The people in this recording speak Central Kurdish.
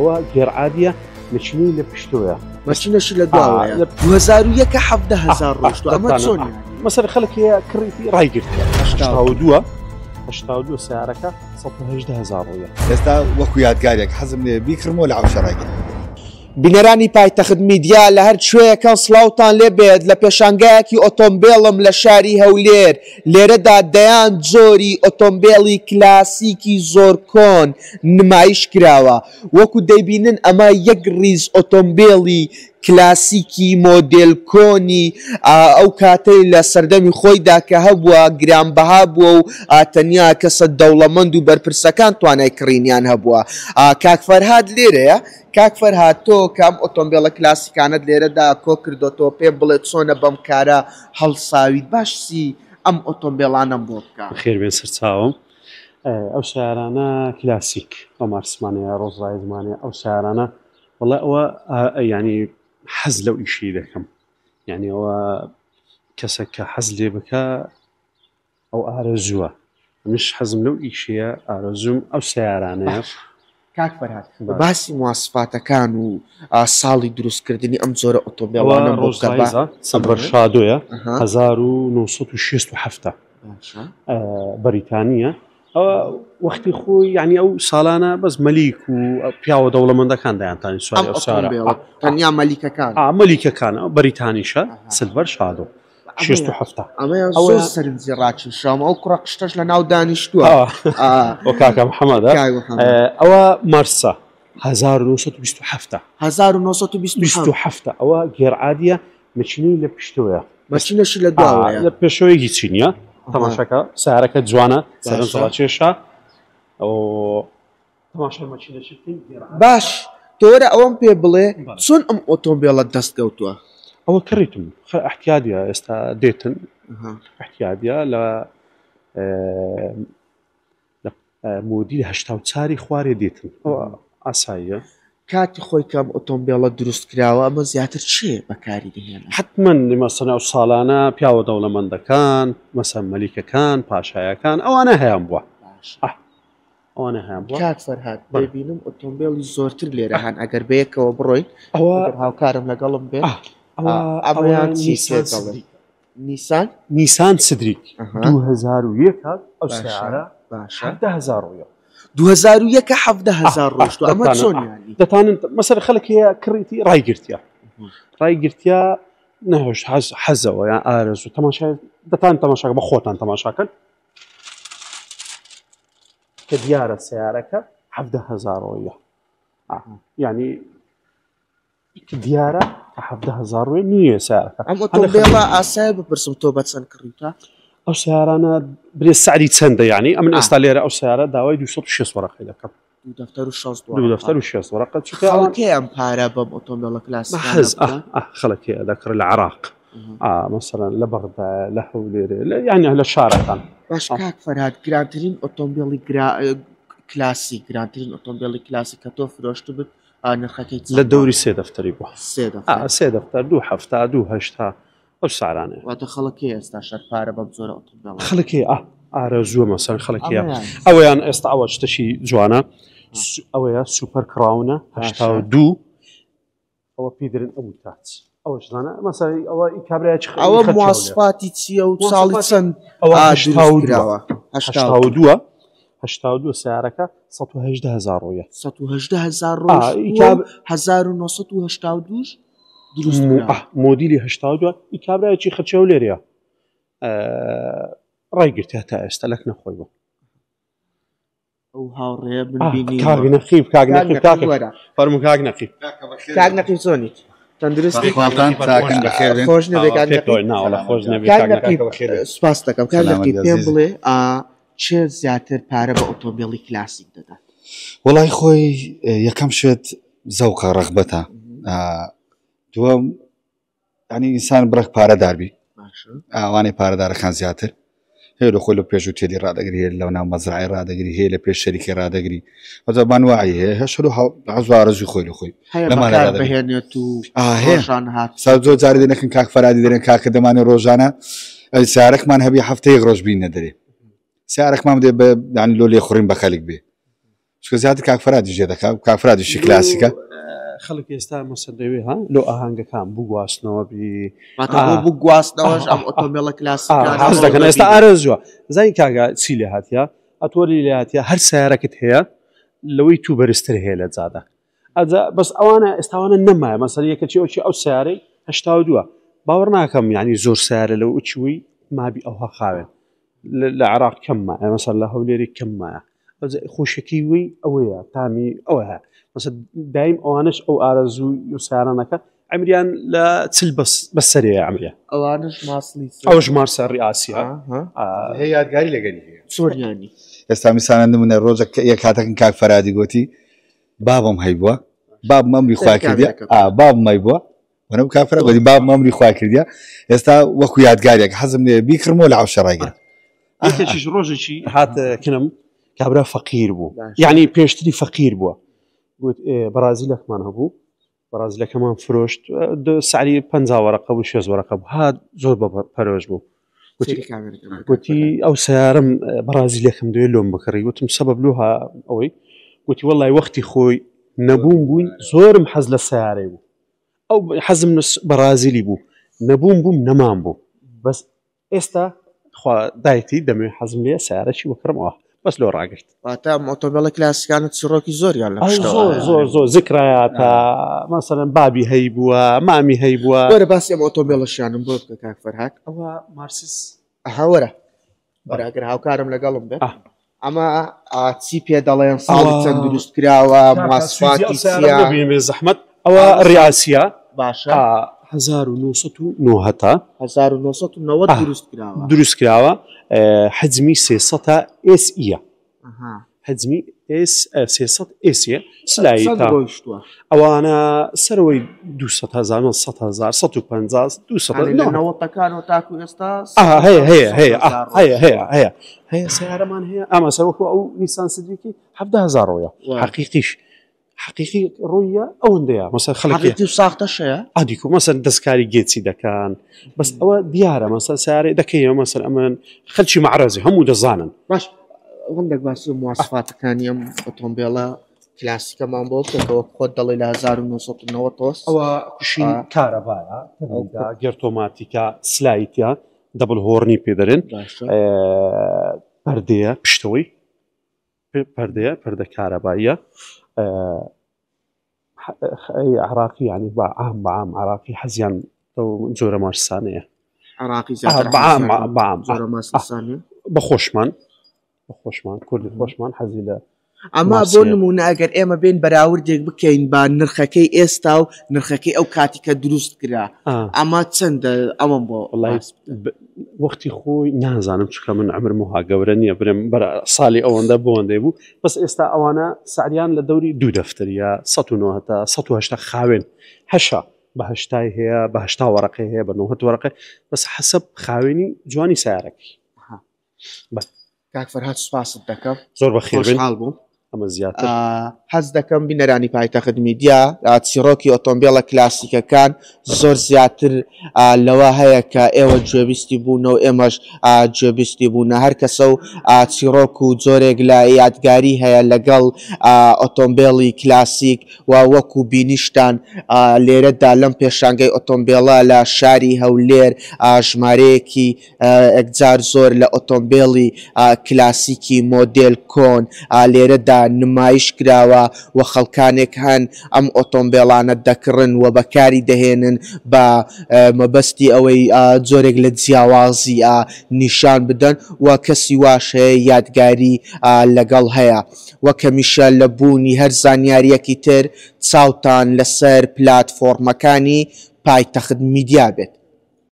ئەوە گێرعادیە مەچینەی لە پشتۆیە. مەچینەشی لە دواوەیە. 2001 ە 17 هەزار ڕۆشتوە ئەمە چۆن یانی؟ مەسەر خەڵک هەیە کڕیتی ڕایگرتیە. 82 82 سیارەکە 118 هەزار ڕۆیە. ئێستا وەکو یادگارێک حەزم لێیە بیکڕمەوە لە عەوشە ڕایگرم. بینەرانی پایتەخت میدیا لە هەر کوێیەکەن سڵاوتان لێ بێت لە پێشانگایەکی ئۆتۆمبێڵم لە شاری هەولێر لێرەدا دەیان جۆری ئۆتۆمبێڵی کلاسیکی زۆر کۆن نمایش کراوە وەکو دەیبینن ئەمە یەک ڕیز ئۆتۆمبێڵی کلاسیکی مۆدێل کۆنی ئەو کاتەی لە سەردەمی خۆیدا کە هەبووە گرانبەها بووە و تەنیا کەسە دەوڵەمەند و بەرپرسەکان توانای کڕینیان هەبووە. کاک فەرهاد لێرەیە. کاک فەرهاد تۆ کە ئەم ئۆتۆمبێڵە کلاسیکانەت لێرەدا کۆکردۆتەوە پێم بڵێ چۆنە بەم کارە هەڵساویت باسی ئەم ئۆتۆمبێڵانەم بۆ بکە. بەخێربێن سەرچاوم. ئەو سەیارانە کلاسیک ئەو مارسمانەیە ڕۆزڕایزمانەیە ئەو سەیارانە وەڵا ئەوە یعنی حەز لەو ئیشی دەکەم یعنی ئەوە کەسێک کە حەز لێ بکە ئەو ئارەزووە منیش حەزم لەو ئیشەیە ئارەزووم ئەو سەیارانەیە. کاک فەرهاد باسی مواسفاتەکان و ساڵی دروستکردنی ئەم جۆرە ئۆتۆمبێڵانە بۆ بکە با. سەبر شادۆیە 1967 بەریتانیە ئەوە وەختی خۆی یعنی ئەو ساڵانە بەس مەلیک و پیاوە دەوڵەمەندەکان دەیانتانی سواری ئەو سارە تەنیا مەلیکەکان مەلیکەکان بەریتانیشە سلڤەر شادۆ 67. ئەمەیان زۆر سەرنجی ڕاکێشام ئەو کوڕە قشتەش لە ناو دانیشتووە. ئۆ کاکە محەممەدە ئەوە مارسە 1927. 1927 ئەوە گێرعادیە مەچینەی لە پشتەوەیە. مەچینەشی لە دواوەیە. لە پێشەوەی هیچی نییە. تەماشاکە سارەکە جوانە سەرنج ڕاکێشە. ئەو تەماشای مەچینەشی بکەین. باش تۆرە ئەوەم پێ بڵێ چۆن ئەم ئۆتۆمبێڵەت دەست کەوتووە؟ ئەوە کڕیتم خە احتیادیە ئێستا دێتن احتیادیە لە مۆدیل 84 خوارێ دێتن ئەوە ئاساییە. کاتی خۆی کە ئەم ئۆتۆمبێڵە دروست کراوە ئەمە زیاتر چێ بەکاری دەهێنا؟ حەتمەن مەسەن ئەو ساڵانە پیاوە دەوڵەمەندەکان مەسەن مەلیکەکان پاشایەکان ئەوانە هەیان بووە. ئەوانە هەیان بووە. کاک فەرهاد دەبینم ئۆتۆمبێلی زۆرتر لێرە هەن ئەگەر بەیەکەوە بڕۆین ئەوە هاوکارم لەگەڵم بێت ئەمەیان چی نیسان نیسان نیسان سدریک 2001 ئەو سیارە باشە 17000 ڕوویە 2001 17000 ڕۆشتوە ئەمە چۆن یانی دەتانن مەسەر خەڵک هەیە کڕیتی ڕایگرتیە ڕایگرتیە نەهۆش حەز حەزەوە یان ئارەزوو تەماشای دەتان تەماشاکە بە خۆتان تەماشاکەن کە دیارە سیارەکە 17000 ڕۆیە یعنی دیارە کە 17000 ڕۆیە نییە سیارەکە ئەم ئۆتۆمبێڵە ئاسایە بپرسم تۆ بە چەند کڕیوتە؟ ئەو سیارانە برێ سعری چەندە یعنی ئەمن ئێستا لێرە ئەو سیارە داوای 260 وەرەقەی دەکەم دوو دەفتەر و 60 دوو دەفتەر و 60 وەرەقە چونکە خەڵکێ ئەم پارە بەم ئۆتۆمبێڵە کلاسیکانە حەز خەڵک هەیە دەکڕێ لە عراق مەسەلەن لە بەغدا لە هەولێرێ لە یعنی لە شارەکان باش کاک فەرهاد گرانترین ئۆتۆمبێڵی گرا کلاسیک گرانترین ئۆتۆمبێڵی کلاسیک کە تۆ فرۆشتبت نرخەکەی لە دەوری سێ دەفتەری بووە سێ دەفتەر سێ دەفتەر دوو هەفتا دوو هەشتا ئەو سارانەیە واتە خەڵک هەیە ئێستا شەر پارە بەم جۆرە ئۆتۆمبێڵە خەڵک هەیە ئا ئارەزووە مەسەن خەڵک هەیە ئەوەیان ئێستا ئەوە شتەشی جوانە ئەوەیە سوپەر کراونە 82 ئەوە پێی دەرن ئەو تاچ ئەوە ژنانە مەسەر ئەوە ئی کابرای چ ئەوە مواسفاتی چییە و ساڵی چەند ئەوە 82 82 82 سیارەکە 118 هزار ڕۆیە 118 هزار ڕۆژ 1982 دروست مۆدیلی 82 ئی کابرایەکی خەرچە و لێرەیە ڕایگرتە تا ئێستا لەک نەخۆی بوو ئەو هاوڕێیە من بینی کاک نەقیب کاک نەقیب کاک فەرموو کاک نەقیب کاک نەقیب چۆنیت تەندروستی خواڵتان چاکن بەخێر بێن خۆش نەبێ کاک نەقیب ناوەڵا خۆش نەبێ کاک نەقیب سوپاس دەکەم کاک نەقیب پێم بڵێ چێ زیاتر پارە بە ئۆتۆمبێلی کلاسیک دەدات وڵی خۆی یەکەم شت زەوقە ڕەغبەتە دووەم ینی ئینسان بڕێک پارەدار بی ئەوانەی پارەدارەکان زیاتر هەیە لە خۆی لە پێش و تێلی ڕادەگری هەیە لەو ناو مەزرعی ڕادەگری هەیە لە پێش شەریکی ڕادەگری ئەزبان وعی هەیە هەش حەزارزی خۆی لە خۆی بهێنێت و سا زۆر جاری دەنەکەن کاک فەرادی دەرێن کاکە دەمانێ ڕۆژانە سارەکمان هەبی هەفتەیەک ڕۆژ بین نەدەرێ سارەکمان دێ بە لۆ لێخوڕین بە خەلک بێ. چونکە زیاتر کاک فەرادیش لێ دەکا کاک فەرادیشی کلاسیکە. خەڵک ئێستا مەسەن دەوێ ها لۆ ئاهەنگەکان بگواستنەوە بی بگواستنەوەش ئەم ئۆتۆمبیلە کلاسیکانە حەز دەکەن ئێستا ئارەزووە زانی کاکە چی لێ هاتیە ئەتۆری لێ هاتیە هەر سیارەکت هەیە لەوەی تو بەرزتر هەیە لە جادە ئەجا بەس ئەوانە ئێستاوانە نەمایە مەسەر یەکەچی ئەوچی ئەو سیارەی 82 باوەڕ ناکەم یعنی زۆر سیارە لەو ئوچوی مابی ئەوها خاوێن لە عراق کەم مایە مەسەر لە هەولێری کەم مایە خۆشەکەی وی ئەوەیە تامی ئەوە هەیە مەسە دایم ئەوانش ئەو ئارەزوو و سیارانەکە ئەمریان لە چل بەس بەسەرەیە ئەمریان ئەوانش ماسلی ئەوش مارسە ڕیاسیە هەیە یادگاری لەگەری هەیە چۆریانی ئێستا میسانە نمونە ڕۆژە یەک کاتەکەن کاک فەرادی گوتی بابم هەیبووە بابم ئەمری خوا کردیە بابم هەیبووە وەنە کافرە گوتی بابم ئەمری خوا کردیە ئێستا وەکو یادگارێک حەزم لێ بیکڕمەوە لە عەوشە ڕایگرم یەکێکیش ڕۆژێکی هات کنم کابرا فەقیر بوو یعنی پێشتری فەقیر بووە گوت بەڕازیلەکمان هەبوو بەڕازیلەکەمان فرۆشت سعری پ وەرەقە بوو شێز وەرەقە بوو هات زۆر بە پەرۆش بوو گوتی ئەو سیارم بەڕازیلەکەم دوێ لۆم بکڕی وتم سەبەب لوها ئەوەی گوتی وەڵی وەختی خۆی نەبووم بووین زۆرم حەز لە سیارەی بوو ئەو حەزم بەڕازیلی بوو نەبووم بووم نەمان بوو بەس ئێستا خوا دایتی دەمێ حەزم لێ سیارەکی بکڕمەوە بەس لۆ ڕاگرت. واتە ئەم ئۆتۆمبێلە کلاسیکانە چیڕۆکی زۆریان لە پشتەوە زۆر زۆر زۆر زکرایاتە مەسەلەن بابی هەی بووە مامی هەی بووە. وەرە باسی ئەم ئۆتۆمبێلەشیانم بۆ بکە کاک فەرهاد. ئەوە مارسیس. ئەها وەرە وەرە ئەگەر هاوکارم لەگەڵم بێت. ئەمە چی پێ دەڵێن ساڵی چەند دروست کراوە مواسفاتی چییە؟ زەحمەت ئەوە ڕیاسیە باشە 1990 تا 1990 دروست کراوە دروست کراوە حجمی 300 ئێس ئیە حجمی ئێس 300 ئێسیە سلایی چەند تا ڕۆیشتووە ئەوانە سەرەوەی 200 هزار 100 هزار 150 200 یعنی لە نەوەتەکانەوە تاکو ئێستا آه هەیە هەیە هەیە 100 هزار هەیە هەیە هەیە هەیە سیارەمان هەیە ئەمە سەرۆکو ئەو نیسان سدریکی 17 هزار ڕۆیە وا. حقیقیش حقیقی ڕۆیە ئەوەندەیە مەسەر خەڵکی حقیقی و ساختەش هەیە ئادیکو مەسەر دەستکاری گێچی دەکەن بەس ئەوە دیارە مەسەر سیارەی دەکەیەوە مەسەر ئەمن خەلکی مەعرەزی هەموو دەزانن. باش هەندێک باسی مواسفاتەکانی ئەم ئۆتۆمبێلە کلاسیکەمان بۆ بکە کە وەک خۆت دەڵێی لە 1990 تۆس ئەوە کوشین کارەبایە تەلیدا گێرتۆماتیکە سلایتە دەبل هۆڕنی پێ دەرێن باشە پەردەیە پشتەوەی پەردەیە پەردە کارەباییە عراقی ینی بە عام بە عام عراقی حەزیان ئەو جۆرە مارسانەیە عراقی زیاتر بەعام بەعام جۆرە مارسانە بە خۆشمان بە خۆشمان کوردی خۆشمان حەزی لە ئەمە بۆ نمونە ئەگەر ئێمە بێن بەراوردێک بکەین بە نرخەکەی ئێستا و نرخەکەی ئەو کاتی کە دروست کرا ئەمە چەندە ئەمەم بۆ وەختی خۆی نازانم چکە من عمرم وها گەورە نییە برم بەر ساڵی ئەوەندە بۆندەی بوو بەس ئێستا ئەوانە سعریان لە دەوری دوو دەفتەریە 1970 تا 1970 خاوێن هەشە بە هەشتای هەیە بە هەشتا وەرەقەی هەیە بە 90 وەرەقە بەس حەسەب خاوێنی جوانی سیارەکەی بەس کاک فەرهاد سوپاست دەکەم زۆر بەخێر بن خۆشحاڵ بووم ئەمە زیاتر حەز دەکەم بینەرانی پایتەخت میدیا چیڕۆکی ئۆتۆمبیلە کلاسیکەکان زۆر زیاتر لەوە هەیە کە ئێوە گوێبیستی بوونە و ئێمەش گوێبیستی بوونە هەر کەسە و چیڕۆک و جۆرێک لە یادگاری هەیە لەگەڵ ئۆتۆمبیلی کلاسیک و وەکو بینیشتان لێرەدا لەم پێشانگەی ئۆتۆمبیلە لە شاری هەولێر ژمارەیەکی یەکجار زۆر لە ئۆتۆمبێلی کلاسیکی مۆدێل کۆن لێرەدا نمایش کراوە و خەڵکانێک هەن ئەم ئۆتۆمبێلانە دەکڕن و بەکاری دەهێنن بە مەبەستی ئەوەی جۆرێک لە جیاوازی نیشان بدەن و کەسی واش هەیە یادگاری لەگەڵ هەیە. وەک هەمیشە لە بوونی هەر زانیارییەکی تر چاوتان لەسەر پلاتفۆڕمەکانی پایتەخت میدیا بێت.